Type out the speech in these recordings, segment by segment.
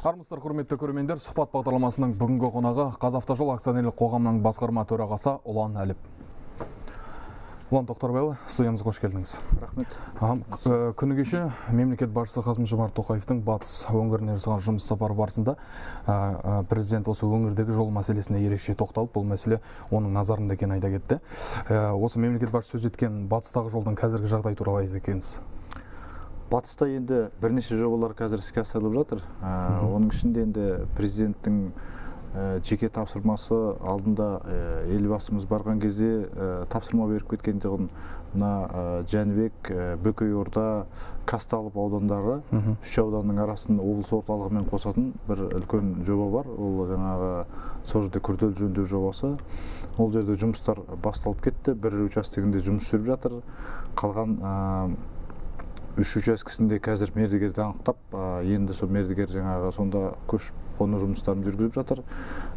Армысыздар, құрметті көрермендер, сұхбат бағдарламасының бүгінгі қонағы «Қазавтожол» акционерлік қоғамының басқарма төрағасы Ұлан Әліп. Ұлан Тоқтарбайұлы, студиямызға қош келдіңіз. Рахмет. Күні кеше мемлекет басшысы Қасым-Жомарт Тоқаевтың батыс өңіріне жасаған жұмыс сапары барысында президент осы өңірдегі жол мәселесіне ерекше тоқталып, бұл мәселе оның назарында екенін айта кетті. Осы мемлекет басшысы сөз еткен батыстағы жолдың қазіргі жағдайы туралы айта кетсеңіз. Батыста енді бірнеше жобалар қазір іске асырылып жатыр. Оның ішінде енді президенттің жеке тапсырмасы алдында елбасымыз барған кезде тапсырма беріп кеткен тұғын мына Жәнібек, Бөкейорда, Казталов аудандары, үш ауданның арасын облыс орталығымен қосатын бір үлкен жоба бар. Ол жаңағы сол жерде күрделі жөндеу жобасы. Ол жерде жұмыстар басталып кетті. Бір участогінде жұмыс жүріп жатыр. Қалған үш учаскесінде қазір мердігерді анықтап, енді сол мердігер жаңағы сонда көшіп қону жұмыстарын жүргізіп жатыр.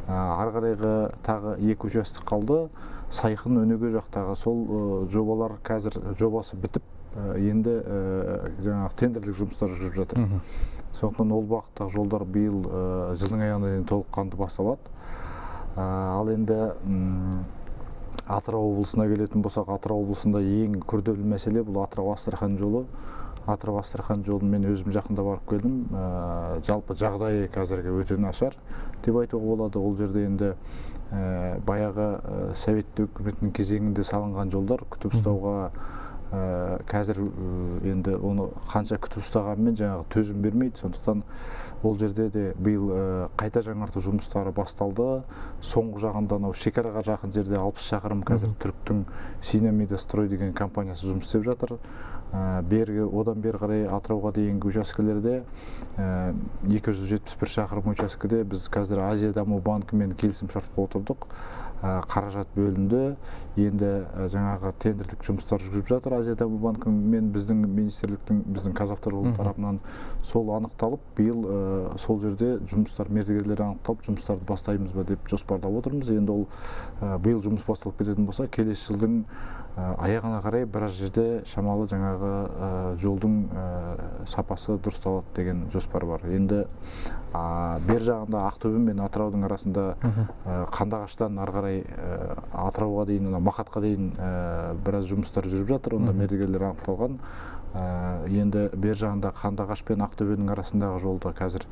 Ары қарайғы тағы екі участок қалды. Сайқын, Өнеге жақтағы сол жобалар қазір жобасы бітіп, енді жаңағы тендерлік жұмыстар жүріп жатыр. Сондықтан ол бағыттағы жолдар биыл жылдың аяғына дейін толыққанды басталады. Ал енді Атырау облысына келетін болсақ, Атырау облысында ең күрделі мәселе бұл Атырау-Астрахан жолы. Атырау-Астрахан жолын мен өзім жақында барып келдім. Жалпы жағдайы қазіргі өте нашар деп айтуға болады. Ол жерде енді баяғы Совет үкіметінің кезеңінде салынған жолдар күтіп ұстауға қазір енді оны қанша күтіп ұстағанмен жаңағы төзім бермейді. Сондықтан ол жерде де биыл қайта жаңарту жұмыстары басталды. Соңғы жағында анау шекараға жақын жерде 60 шақырым қазір түріктің Синамидастрой деген компаниясы жұмыс істеп жатыр. Бергі, одан бері қарай Атырауға дейінгі учаскелерде 271 шақырым учаскеде біз қазір Азия даму банкімен келісім шартқа отырдық. Қаражат бөлінді. Енді жаңағы тендерлік жұмыстар жүргізіп жатыр Азия даму банкімен біздің министрліктің, біздің Қазавтожол тарапынан сол анықталып, биыл сол жерде жұмыстар, мердігерлер анықталып, жұмыстарды бастаймыз ба деп жоспарлап отырмыз. Енді ол биыл жұмыс басталып кететін болса, келесі жылдың аяғына қарай біраз жерде шамалы жаңағы жолдың сапасы дұрысталады деген жоспар бар. Енді бер жағында Ақтөбе мен Атыраудың арасында Қандыағаштан ары қарай Атырауға дейін, Мақатқа дейін біраз жұмыстар жүріп жатыр. Онда мердігерлер анықталған. Енді бер жағында Қандыағаш пен Ақтөбенің арасындағы жолда қазір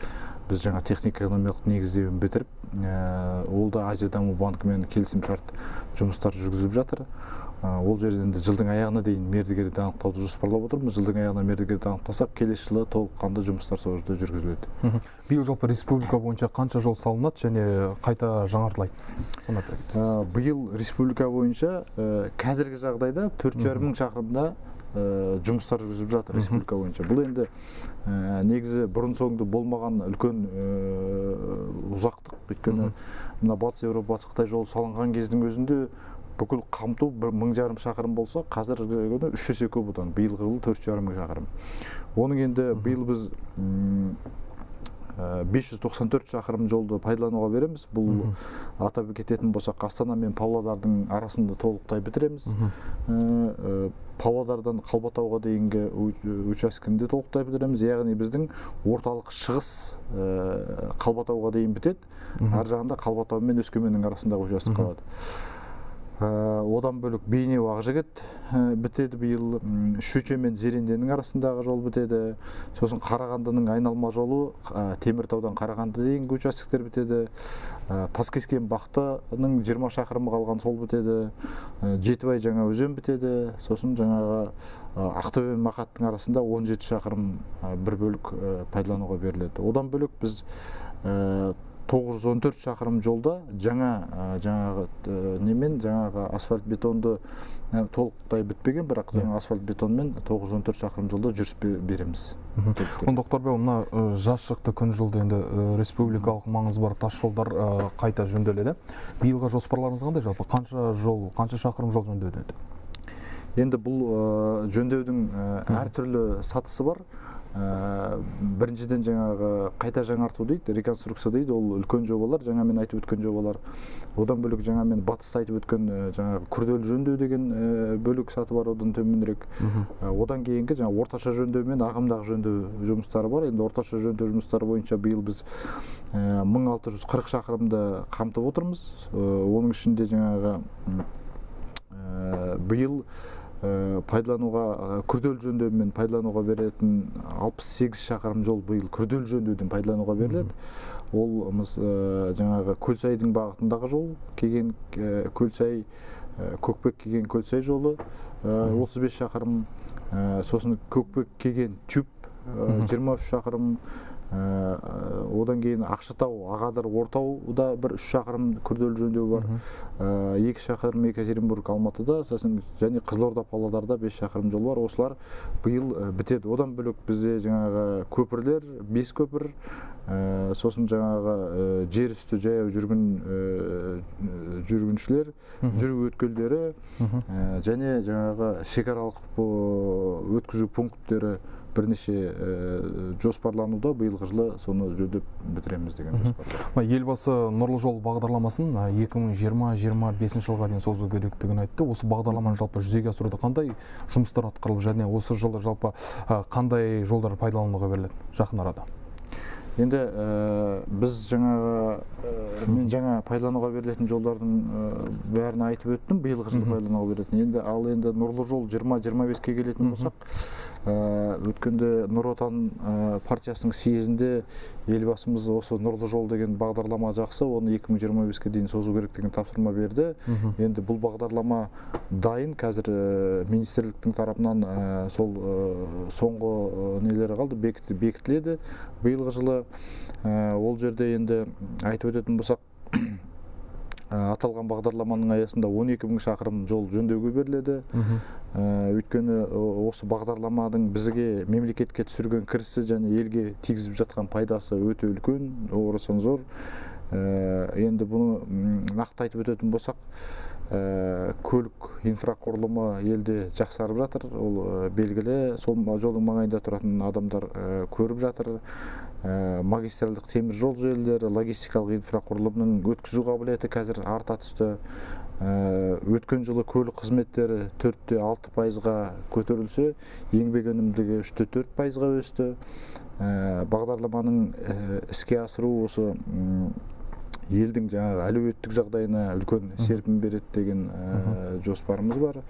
біз жаңа техника экономикалық негіздеуін бітіріп, ол да Азия даму банкімен келісімшарт жұмыстар жүргізіп жатыр. Ол жерде енді жылдың аяғына дейін мердігерді анықтауды жоспарлап отырмыз. Жылдың аяғына мердігерді анықтасақ, келесі жылы толыққанды жұмыстар сол жерде жүргізіледі. Биыл жалпы республика бойынша қанша жол салынады және қайта жаңартылады? Соны айта кетсеңіз. Биыл республика бойынша қазіргі жағдайда 4,5 мың шақырымда жұмыстар жүргізіп жатыр республика бойынша. Бұл енді негізі бұрын соңды болмаған үлкен ұзақтық. Өйткені мына Батыс Еуропа, Батыс Қытай жолы салынған кездің өзінде бүкіл қамту 1,5 шақырым болса, қазіргі күні 3 есе көп одан. Биылғы жылы 4,5 мың шақырым. Оның енді биыл біз 594 шақырым жолды пайдалануға береміз. Бұл атап кететін болсақ, Астана мен Павлодардың арасында толықтай бітіреміз. Павлодардан Қалбатауға дейінгі учаскені де толықтай бітіреміз. Яғни біздің орталық шығыс Қалбатауға дейін бітеді. Ар жағында Қалбатау мен Өскеменнің арасындағы участок қалады. Одан бөлек Бейнеу Ақжігіт бітеді биыл, Шөже мен Зеренденің арасындағы жол бітеді. Сосын Қарағандының айналма жолы Теміртаудан Қарағанды дейінгі участоктер бітеді. Таскескен Бақтының 20 шақырымы қалған сол бітеді. Жетібай жаңа өзен бітеді. Сосын жаңағы Ақтөбе мен Мақаттың арасында 17 шақырым бір бөлік пайдалануға беріледі. Одан бөлек біз 914 шақырым жолда жаңа жаңағы немен жаңағы асфальт бетонды толықтай бітпеген, бірақ жаңа асфальт бетонмен 914 шақырым жолда жүріс береміз. Онда Тоқтарбай, мына жаз шықты, күн жылды енді республикалық маңызы бар тас жолдар қайта жөнделеді. Биылға жоспарларыңыз қандай жалпы? Қанша жол, қанша шақырым жол жөнделеді? Енді бұл жөндеудің әртүрлі сатысы бар. Біріншіден жаңағы қайта жаңарту дейді, реконструкция дейді, ол үлкен жобалар, жаңа мен айтып өткен жобалар. Одан бөлек жаңа мен батыста айтып өткен жаңағы күрделі жөндеу деген бөлек саты бар, одан төменірек. Одан кейінгі жаңа орташа жөндеу мен ағымдағы жөндеу жұмыстары бар. Енді орташа жөндеу жұмыстары бойынша биыл біз 1640 шақырымды қамтып отырмыз. Оның ішінде жаңағы биыл пайдалануға күрделі жөндеумен пайдалануға беретін 68 шақырым жол биыл күрделі жөндеуден пайдалануға беріледі. Ол жаңағы Көлсайдың бағытындағы жол, Кеген Көлсай, Көкпек Кеген Көлсай жолы 35 шақырым, сосын Көкпек Кеген Түп 23 шақырым, одан кейін Ақшатау, Ағадыр, Ортауда бір 3 шақырым күрделі жөндеу бар, 2 шақырым Екатеринбург, Алматыда, сосын және Қызылорда, Павлодарда 5 шақырым жол бар. Осылар биыл бітеді. Одан бөлек бізде жаңағы көпірлер, 5 көпір, сосын жаңағы жер үсті жаяу жүргіншілер, жүру өткелдері, және жаңағы шекаралық өткізу пункттері бірнеше жоспарлануда. Биылғы жылы соны жөндеп бітіреміз деген жоспар. Елбасы Нұрлы жол бағдарламасын 2020-2025 жылға дейін созу керектігін айтты. Осы бағдарламаны жалпы жүзеге асыруда қандай жұмыстар атқарылып және осы жылы жалпы қандай жолдар пайдалануға беріледі жақын арада? Енді біз жаңағы мен жаңа пайдалануға берілетін жолдардың бәрін айтып өттім, биылғы жылы пайдалануға берілетін. Енді ал енді Нұрлы жол 20-25-ке келетін болсақ, өткенде Нұр Отан партиясының съезінде елбасымыз осы Нұрлы жол деген бағдарлама жақсы, оны 2025-ке дейін созу керек деген тапсырма берді. Енді бұл бағдарлама дайын, қазір министрліктің тарапынан сол соңғы нелері қалды, бекітіледі биылғы жылы. Ол жерде енді айтып өтетін болсақ, аталған бағдарламаның аясында 12 мың шақырым жол жөндеуге беріледі. Өйткені осы бағдарламаның бізге, мемлекетке түсірген кірісі және елге тигізіп жатқан пайдасы өте үлкен, орасан зор. Енді бұны нақты айтып өтетін болсақ, көлік инфрақұрылымы елде жақсарып жатыр, ол белгілі, сол жолдың маңайында тұратын адамдар көріп жатыр. Магистральдық темір жол желілері, логистикалық инфрақұрылымның өткізу қабілеті қазір арта түсті. Өткен жылы көлік қызметтері 4,6%-ға көтерілсе, еңбек өнімділігі 3,4%-ға өсті. Бағдарламаның іске асыру осы елдің жаңағы әлеуметтік жағдайына үлкен серпін береді деген жоспарымыз бар.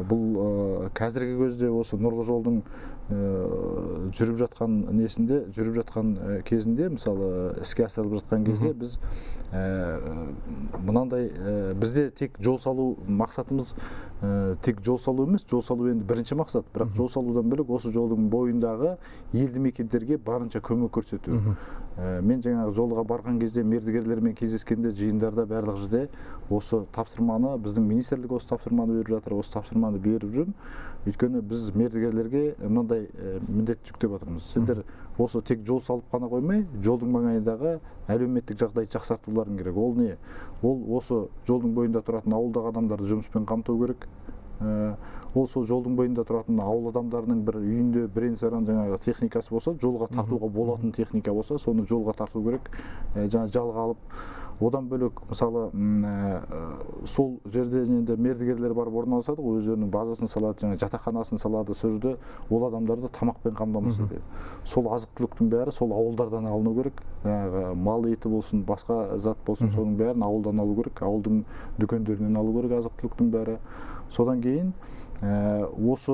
Бұл қазіргі кезде осы Нұрлы жолдың жүріп жатқан несінде, жүріп жатқан кезінде, мысалы іске асырылып жатқан кезде біз мынандай, бізде тек жол салу мақсатымыз, тек жол салу емес, жол салу енді бірінші мақсат, бірақ жол салудан бөлек осы жолдың бойындағы елді мекендерге барынша көмек көрсету. Мен жаңағы жолға барған кезде мердігерлермен кездескенде жиындарда барлық жерде осы тапсырманы, біздің министрлік осы тапсырманы беріп жатыр, осы тапсырманы беріп жүрмін. Өйткені біз мердігерлерге мынандай міндет жүктеп отырмыз. Сендер осы тек жол салып қана қоймай, жолдың маңайындағы әлеуметтік жағдайды жақсартуларың керек. Ол не? Ол осы жолдың бойында тұратын ауылдағы адамдарды жұмыспен қамту керек. Ол сол жолдың бойында тұратын ауыл адамдарының бір үйінде бірен-саран жаңағы техникасы болса, жолға тартуға болатын техника болса, соны жолға тарту керек, жаңа жалға алып. Одан бөлек, мысалы, сол жерде енді мердігерлер барып орналасады ғой, өздерінің базасын салады, жаңа жатақханасын салады, сол жерде ол адамдарды тамақпен қамтамасыз етеді. Сол азық-түліктің бәрі сол ауылдардан алыну керек. Жаңағы мал еті болсын, басқа зат болсын, соның бәрін ауылдан алу керек, ауылдың дүкендерінен алу керек азық-түліктің бәрі. Содан кейін осы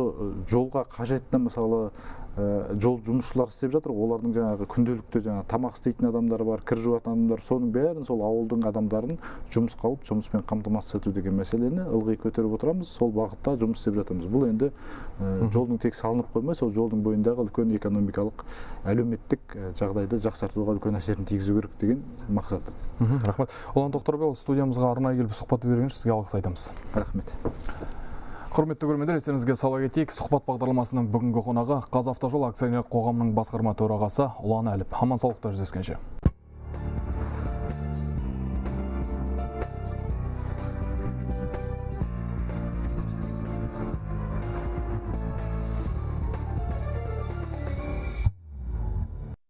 жолға қажетті, мысалы, жол жұмысшылар істеп жатыр, олардың жаңағы күнделікті жаңағы тамақ істейтін адамдар бар, кір жуатын адамдар, соның бәрін сол ауылдың адамдарын жұмысқа алып, жұмыспен қамтамасыз ету деген мәселені ылғи көтеріп отырамыз, сол бағытта жұмыс істеп жатырмыз. Бұл енді жолдың тек салынып қоймай, сол жолдың бойындағы үлкен экономикалық, әлеуметтік жағдайды жақсартуға үлкен әсерін тигізу керек деген мақсат. Рахмет. Ұлан Тоқтарбекұлы, студиямызға арнайы келіп сұхбат бергеніңіз үшін сізге алғыс айтамыз. Рахмет. Құрметті көрермендер, естеріңізге сала кетейік, сұхбат бағдарламасының бүгінгі қонағы Қазавтожол акционерлік қоғамының басқарма төрағасы Ұлан Әліп. Аман саулықта жүздескенше.